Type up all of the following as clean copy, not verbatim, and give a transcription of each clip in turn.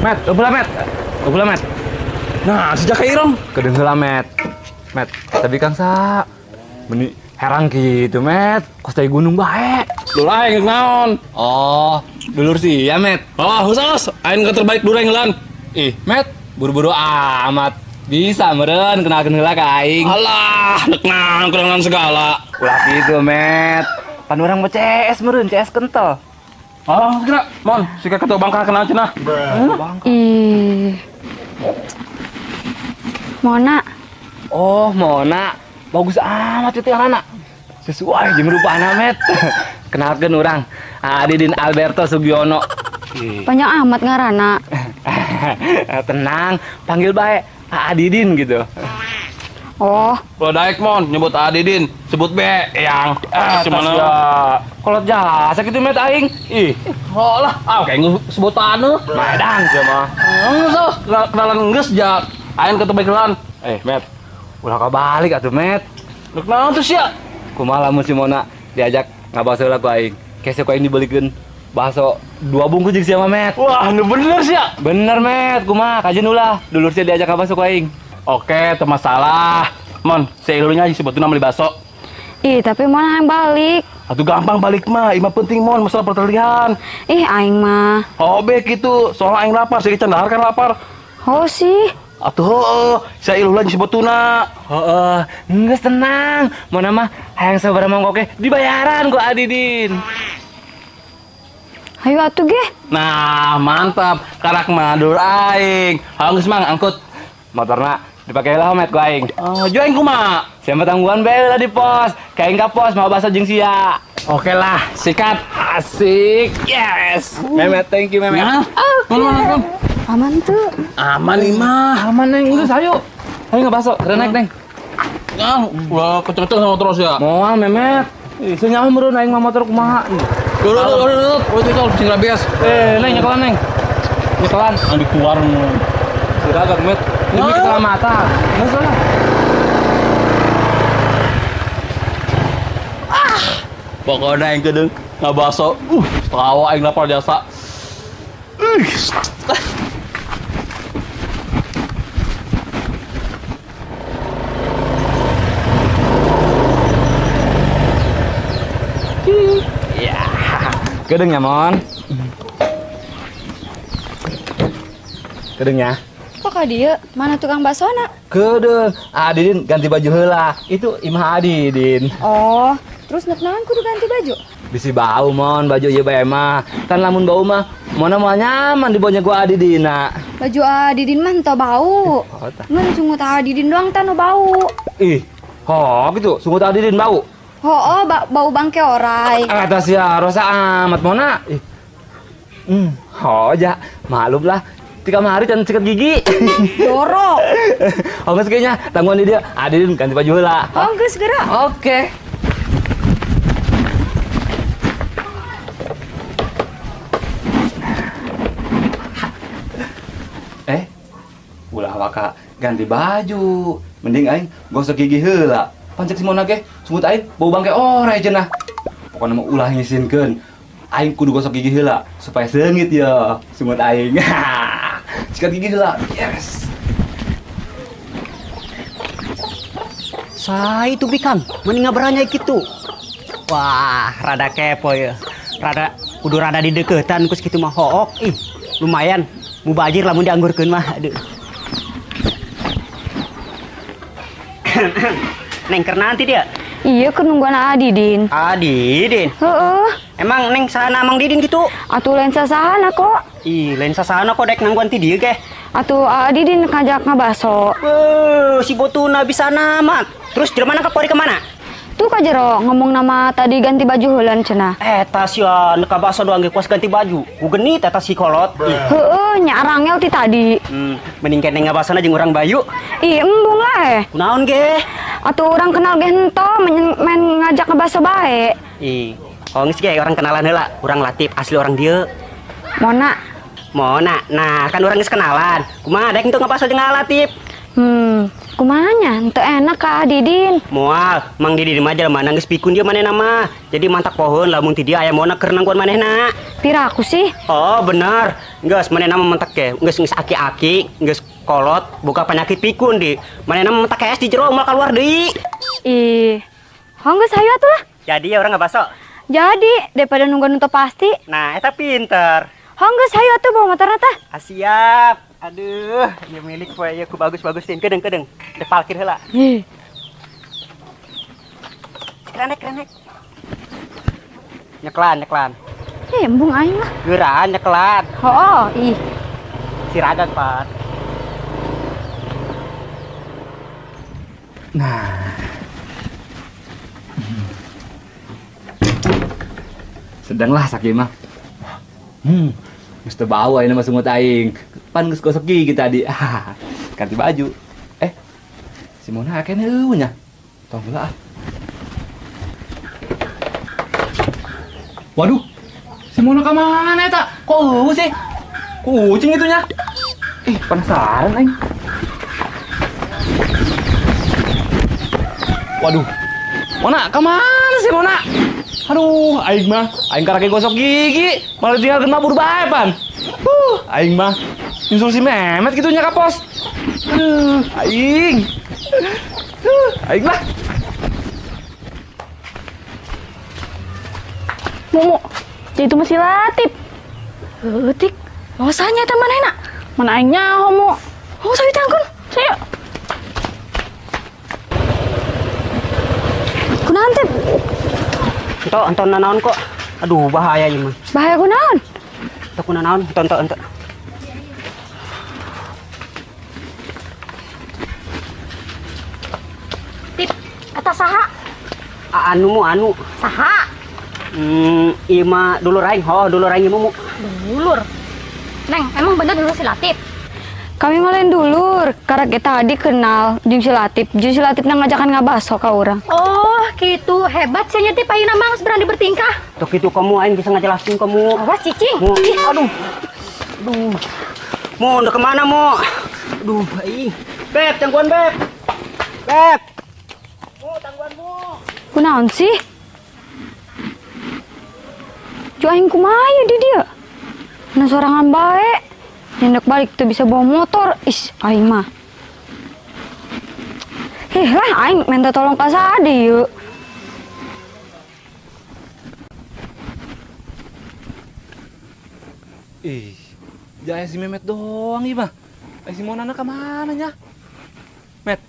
Met, ulah Met. Ulah Met. Nah, sejak kairong. Kedeung heula Met. Met, tapi Kang sa meni herang gitu Met, kos teh gunung bae. Dulur aing naon? Oh, dulur sih ya Met. Oh, khusus aing ke terbaik dulur aing lan. Ih, Met, buru-buru amat. Bisa meureun kenalkeun heula ka aing. Alah, nek naon kenalan segala. Ulah kitu Met. Pan urang mah CS meureun, CS kental. Oh, kira, Mon, si ketua bangka kenal cenah. Ih. Mona. Oh, Mona. Bagus amat itu anak. Sesuai jeung rupana, Met. Kenalkeun urang, Adidin Alberto Sugiono. Panjang amat ngaranna. Tenang, panggil bae Adidin gitu. Oh. Kalau daek Mon, nyebut Adidin, sebut B yang cuman ya. Kolot jasa gitu Met aing. Ih, oh lah, ah kayak sebut anu. Medang sia mah. Geus, kenalan geus ja. Aing ketemu kenalan. Met. Ulah kabalik atuh Met. Rek naon tuh sia? Kumaha lamun si Mona diajak ngabaso heula ku aing. Kese ku aing dibeulikeun bakso 2 bungkus jeung sia mah Met. Wah, nu bener sia. Bener Met, kumaha kajeun ulah dulur sia diajak ngabaso ku aing. Oke, teu masalah. Mon, seilunya sebetulnya beli bakso. Ih, tapi Mona yang balik. Atuh gampang balik mah, imah penting Mon, masalah pertalian. Ih, aing mah. Oh, be gitu. Soalnya aing lapar, sih can dahar kan lapar. Oh sih. Atuh heueuh, seilunya sebetulna. Heeh, geus tenang. Mona mah hayang sabaraha mangkok ge dibayaran ku Adidin. Hayu atuh ge. Nah, mantap. Karak mah dulur aing. Hayu geus mang angkut. Motorna dipakai lah Met ku aing. Oh, jo aing kumaha? Siapa tanggungan bae lah di pos. Kayak ka pos mau bakso jeung sia. Oke lah, sikat. Asik. Yes. Memet, thank you Memet. Nah, okay. Aman tuh. Aman imah. Aman neng, geus ayo. Ayo ngebaso, keren naik neng. Nah, ulah keceng-keceng sama terus ya. Moal Memet. Ih, senyawa meureun aing mah motor kumaha. Dulu, dulu, sing rabies. Neng nyekelan neng. Nyekelan. Ambil keluar. Sudah agak Met. Demi keselamatan. Nggak salah. Ah, pokoknya yang kedeng nggak baso. Tawa yang lapar jasa. Ya, kedeng ya Mon. Kedeng ya. Kok ka dieu? Mana tukang baksona? Kedeung, Adidin ganti baju heula. Itu imah Adidin. Oh, terus nek naon kudu ganti baju? Bisi bau Mon, baju ieu bae mah. Kan lamun bau mah Mona moal nyaman dibonya ku Adidina. Baju Adidin mah henteu bau. Oh, ngan sungut Adidin doang tah nu bau. Ih, oh gitu, sungut Adidin bau. Hooh, bau bangke orai. Eta sia rosa amat Mona. Ih. Oh ja, maklum lah. Tiga hari can sikat gigi. Jorok. Oh geus kayaknya tangguhan di dia. Adidin ganti baju heula. Oh geus geura. Oke. Ulah waka ganti baju. Mending aing gosok gigi heula. Pancek si Mona ge sungut aing bau bangke orai cenah. Pokona mah ulah ngisinkeun. Aing kudu gosok gigi heula supaya seungit ya sungut aing. Sikat gigi heula. Yes. Sai itu bikang, mending ngabaranya kitu. Wah, rada kepo ya. Rada kudu rada dideketan ku sakitu mah hook. Ih, lumayan mubajir lamun dianggurkeun mah. Aduh. Neng keur nanti dia? Iya, keur nungguan Adidin. Adidin? Heeh. Emang neng sahana Mang Didin gitu? Atuh lain sasahana kok. Ih, lain sasahana kok dek nangguan ti dieu ge. Atuh Adidin ngajak ngabaso. Beuh, si botuna bisa namat. Terus jelema nangkap pori kemana? Tuh ka jero ngomong nama tadi ganti baju heulan cenah. Eta sia nu ka baso doang ge kuas ganti baju. Ku genit eta si kolot. Heeh, nya arangel ti tadi. Mending keneh ngabasona jeung urang Bayu. Ih, embung lah. Kunaon ge? Atuh urang kenal ge henteu main ngajak ngabaso bae. Ih, oh geus ge urang kenalan heula. Urang Latif asli orang dieu. Mona. Mona. Nah, kan urang geus kenalan. Kumaha dek henteu ngabaso jeung Latif? Kumanya, henteu enak ka Didin. Moal, Mang Didin mah jelema geus pikun dia manehna mah. Jadi mantak pohon lamun ti dia aya Mona keur nangguan manehna. Pira aku sih. Oh, benar. Geus manehna mah mentek ge, geus geus aki-aki, geus kolot, boga penyakit pikun di. Manehna mah mentek es di jero moal keluar deui. Ih. Oh, geus hayu atuh lah. Jadi ya orang ngabaso. Jadi daripada nunggu nunggu pasti. Nah, eta pinter. Oh, geus hayu atuh bawa motorna tah. Ah, siap. Aduh, ieu milik poe ieu ku bagus-bagusin kedeung-kedeung. Dek parkir heula. Ih. Krenek krenek. Nyeklan nyeklan. Eh, embung aing lah. Geuraan nyeklan. Hooh, ih. Siragan, Pak. Nah. Sedanglah sakit mah. Geus teu bau ayeuna mah sungut aing. Pan geus gosok gigi tadi. Ganti baju. Si Mona akeh eueuh nya. Tong heula ah. Waduh. Si Mona ka mana eta? Kok eueuh sih? Kucing itu nya. Ih, penasaran aing. Waduh. Mona, ka mana sih Mona? Aduh, aing mah, aing karake gosok gigi, malah tinggal mabur bae pan. Aing mah nyusul si Memet gitu nya ka pos. Aduh, aing. Aing mah. Mumu, jadi itu masih Latif. Leutik, masanya eta manehna? Mana aing nyaho, Mu. Oh, sayu tangkun. Sayu. Kunaon teh? Ento, ento nanaon kok. Aduh, bahaya ieu mah. Bahaya kunaon? Ento kunanaon, ento ento ento. Tip, eta saha? Anu mu anu. Saha? Ieu mah dulur aing, ho, dulur aing ieu mu. Dulur. Neng, emang bener dulur si Latif? Kami mah lain dulur, karena kita tadi kenal jeung si Latif. Jeung si Latif ngajakan ngabaso ka urang. Oh, gitu. Hebat sih nya Tip, ayeuna mah geus berani bertingkah. Tuh kitu kamu aing bisa ngajelasin kamu. Awas cicing. Mu, aduh. Aduh. Mu, udah kemana mu? Aduh, ih. Beb, tangguan Beb. Beb. Mu, tangguan mu. Kunaon sih? Cu aing kumaha di dia? Nah sorangan bae. Nyendak balik tuh bisa bawa motor. Is, aing mah. Heh lah, aing minta tolong ka Sade yuk. Ih, jaya si Memet doang ieu mah. Si Mona ka mana nya? Met,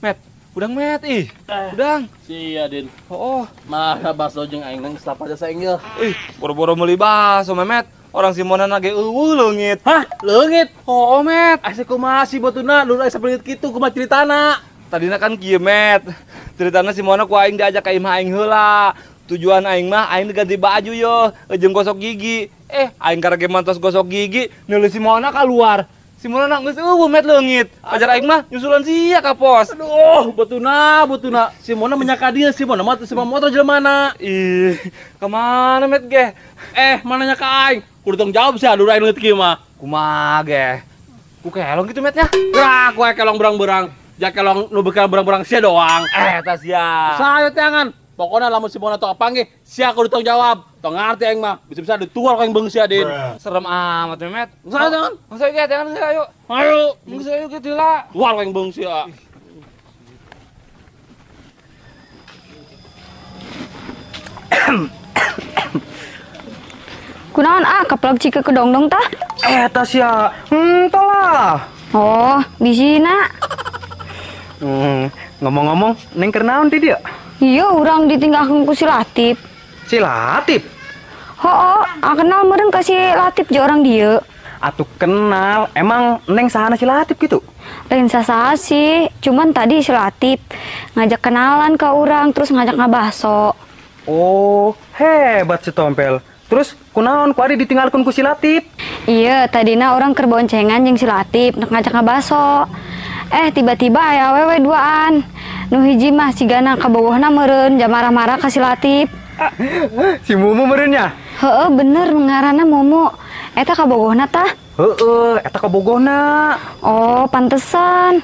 Met, udang Met ih. Udang. Sia, Din. Oh, mah baso jeung aing nang selapa jasa aing yeuh. Ih, boro-boro meuli baso Memet. Orang si Mona ge eueuh leungit. Hah? Leungit? Oh, Met. Asa kumaha si batuna lur asa leungit kitu kumaha ceritana? Tadina kan kieu, Met. Ceritana si Mona ku aing diajak ka imah aing heula. Tujuan aing mah aing diganti baju yo, jeung gosok gigi. Aing karek mantos gosok gigi, neuleuh si Mona keluar. Si Mona geus eueuh Met leungit. Pajar aing mah nyusulan sia ka pos. Aduh, batuna, batuna. Si Mona menyaka dia, si Mona mah si motor jelema. Ih, kemana Met ge? Mananya ka aing? Kudu tanggung jawab sih, aduh aing leungit kieu mah. Kumaha ge? Ku kelong gitu Metnya? Lah, ku kelong berang-berang. Ja kelong nu bekal berang-berang sia doang. Eta sia. Sayo tangan. Pokoknya lamun si Mona tong panggih, sia kudu tanggung jawab. Tong ngarti aing mah, bisa-bisa ditual ku aing beung sia, Din. Serem amat Memet. Sayo tangan. Masa ge tangan sia ayo. Ayo, geus ayo kitu lah. Tual ku aing beung sia. Kunaon ah kaplok cike ke dongdong tah? Eta sia, henteu lah. Oh, bisina. Ngomong-ngomong, neng keur naon di dieu? Iya, urang ditinggalkeun ku si Latif. Si Latif? Hooh, ah kenal meureun ka si Latif jeung orang dieu. Atuh kenal, emang neng sahana si Latif gitu? Lain sasaha sih, cuman tadi si Latif ngajak kenalan ke urang, terus ngajak ngabaso. Oh, hebat si Tompel. Terus kunaon ku ari ditinggalkeun ku si Latif? Iya, tadina orang keur boncengan jeung si Latif nek ngajak ngabaso. Tiba-tiba aya awewe duaan. Nu hiji mah sigana kabogohna meureun jam marah-marah ka si Latif. Si Mumu meureun nya? Heeh, bener ngaranna Mumu. Eta kabogohna tah? Heeh, eta kabogohna. Oh, pantesan.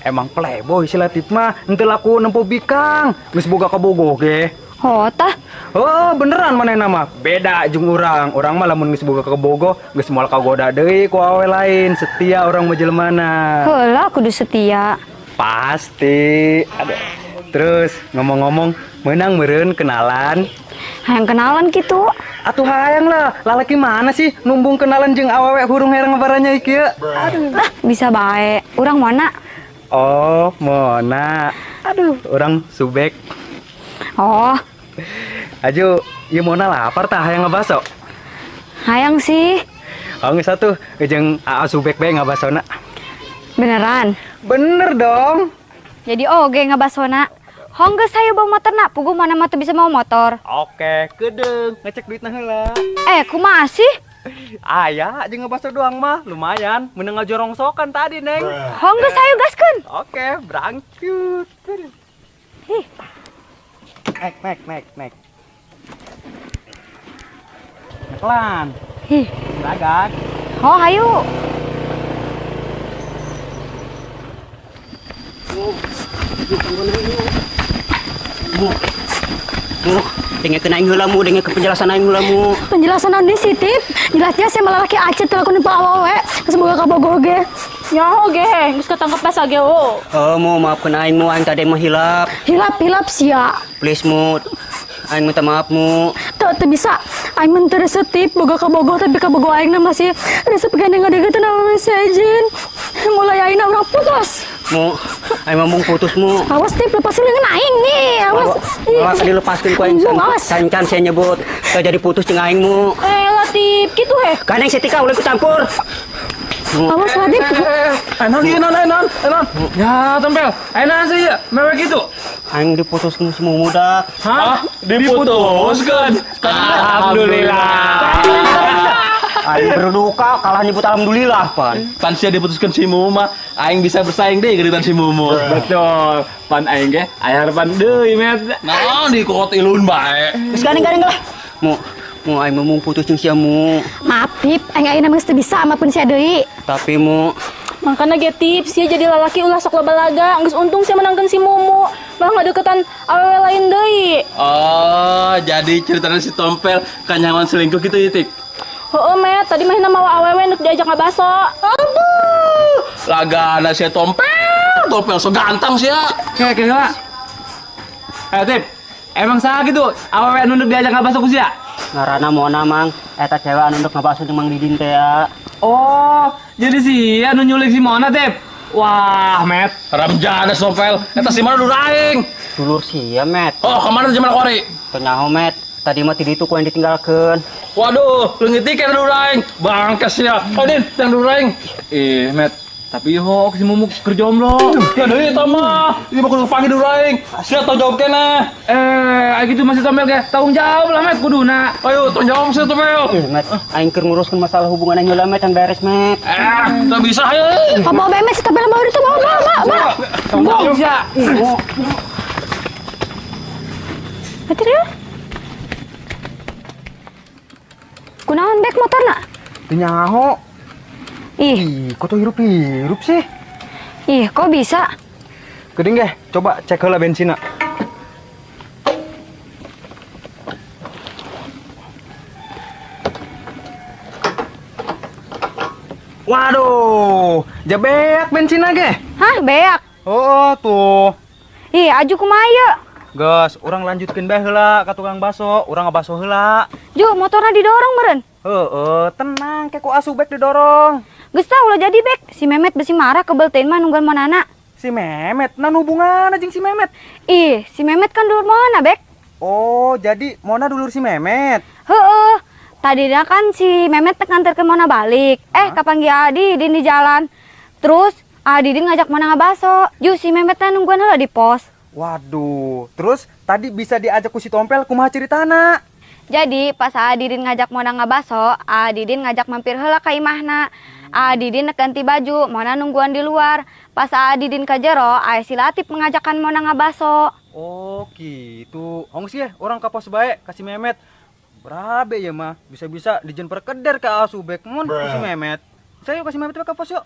Emang playboy si Latif mah, henteu laku nempo bikang, geus boga kabogoh ge. Oh tah. Oh beneran manehna mah. Beda jeung urang. Urang mah lamun geus boga kabogoh geus moal kagoda deui ku awewe lain. Setia urang mah jelemana. Heula kudu setia. Pasti. Aduh. Terus ngomong-ngomong menang meureun kenalan. Hayang kenalan gitu. Atuh hayang lah, lalaki mana sih numbung kenalan jeung awewe hurung herang ngabaranya ieu. Aduh, lah bisa bae. Urang Mona. Oh, Mona. Aduh, urang Subek. Oh. Aju, ieu Mona lapar tah hayang ngabaso? Hayang sih. Oh, geus atuh jeung Aa Subek bae ngabasona. Beneran? Bener dong. Jadi oge ngabasona. Hong geus hayu bawa motorna, puguh mana mah teu bisa mau motor. Oke, kedeung, ngecek duitna heula. Kumaha sih? Aya, jeung ngabaso doang mah lumayan, meunang ngajorongsokan tadi, Neng. Hong geus hayu gaskeun. Oke, berangkat. Ih. Naik, naik, naik. Pelan. Ih, lagak. Oh, hayu. Mu, dengekeun aing heula mu, dengekeun penjelasan aing heula mu. Penjelasan naon deui sih, Tip? Jelas-jelas sia malah laki acet teh lakukeun pa awewe. Geus boga kabogoh ge. Nyaho ge, geus ketangkep pas ge oh. Oh, mu maafkeun aing mu, aing tadi mah hilap. Hilap-hilap sia. Please mu, aing minta maaf mu. Teu bisa. Aing mun teu resep Tip, boga kabogoh tapi kabogoh aing na masih resep gandeng ngadeukeutan awewe sejen. Mulai aing urang putus. Mu, aing mah mung putus mu. Awas Tip, lepasin leungeun aing nih. Awas. Awas dilepaskeun ku aing. Can sia nyebut. Teu jadi putus jeung aing mu. Lah Tip, kitu heh. Gandeng si Tika ulah ikut campur. Awas lah Tip. Naon ieu naon. Ya, Tompel. Naon sih ieu? Mewek kitu. Aing diputuskeun si Mumu dak. Hah? Diputuskeun. Alhamdulillah. Aing berduka kalah nyebut alhamdulillah pan. Pan sia diputuskeun si Mumu mah aing bisa bersaing deui geuretan si Mumu. Betul. Pan aing ge aya harapan deui met. Naon dikokot ilun bae. Geus garing-garing lah. Mu, mu aing mah putus jeung sia mu. Maaf Tip, aing ayeuna mah geus teu bisa maupun sia deui. Tapi mu makana ge Tip, sia jadi lalaki ulah sok loba laga, geus untung sia menangkeun si Mumu, malah ngadeukeutan awewe lain deui. Oh, jadi ceritanya si Tompel kanyawan selingkuh gitu ya, Tip? Heeh, Met, tadi mah mawa awewe nuk diajak ngabaso. Aduh, lagana sia Tompel, Tompel so ganteng sia. Kayak lah. Tip, emang saha gitu awewe anu nuk diajak ngabaso ku sia? Ngaranna Mona, Mang. Eta cewek anu nuk ngabaso jeung Mang Didin teh ya. Oh, jadi si anu nyulik si Mona, Tip. Wah, Met. Ramjana Tompel, eta si Mona dulur aing. Dulur sia, Met. Oh, kemana zaman kori? Teu nyaho, Met. Tadi mah ti ditu ku yang ditinggalkeun. Waduh, leungit tiket dulur aing. Bangkes sia. Oh, Din, yang dulur aing. Met. Tapi hoax si Mumu keur jomblo. Ya deui eta mah. Ieu mah kudu panggil dulur aing. Sia tanggung jawab keneh. Aing kitu masih Tompel ge. Tanggung jawab lah, Met, kuduna. Ayo, tanggung jawab sia Tompel. Met, aing keur nguruskeun masalah hubungan aing heula, Met, yang beres, Met. Teu bisa ayo. Bawa bae Met, si Tompel bawa itu bawa bawa. Tanggung jawab sia. Betul ya? Kunaon bek motorna? Teu nyaho. Ih, kok tuh hirup-hirup sih? Ih, kok bisa? Geuning ge, coba cek heula bensinna. Waduh, jabeak bensinna ge. Hah, beak? Oh, tuh. Ih, aju kumaha ieu? Geus, urang lanjutkeun bae heula ka tukang baso, urang ngabaso heula. Ju, motorna didorong meureun. Heeh, tenang, ke ku Asubek didorong. Geus tah ulah jadi bek, si Memet besi marah kebel teuing mah nungguan Monana. Si Memet, naon hubunganna jeung si Memet? Ih, si Memet kan dulur Mona, Bek. Oh, jadi Mona dulur si Memet. Heeh. Tadina kan si Memet teh nganterkeun Mona balik. Kapanggih Adi Didin di jalan. Terus Adi Didin ngajak Mona ngabaso. Ju, si Memet teh nungguan heula di pos. Waduh, terus tadi bisa diajak ku si Tompel kumaha ceritana? Jadi pas Adidin ngajak Mona ngabaso, Adidin ngajak mampir heula ka imahna. Adidin ganti baju, Mona nungguan di luar. Pas Adidin ka jero, aya si Latif mengajakkan Mona ngabaso. Oh gitu. Hong sih orang ka pos bae ka si Memet. Berabe ya mah, bisa-bisa dijen perkeder ka Asubek mun si Memet. Saya kasih Memet ka pos yuk.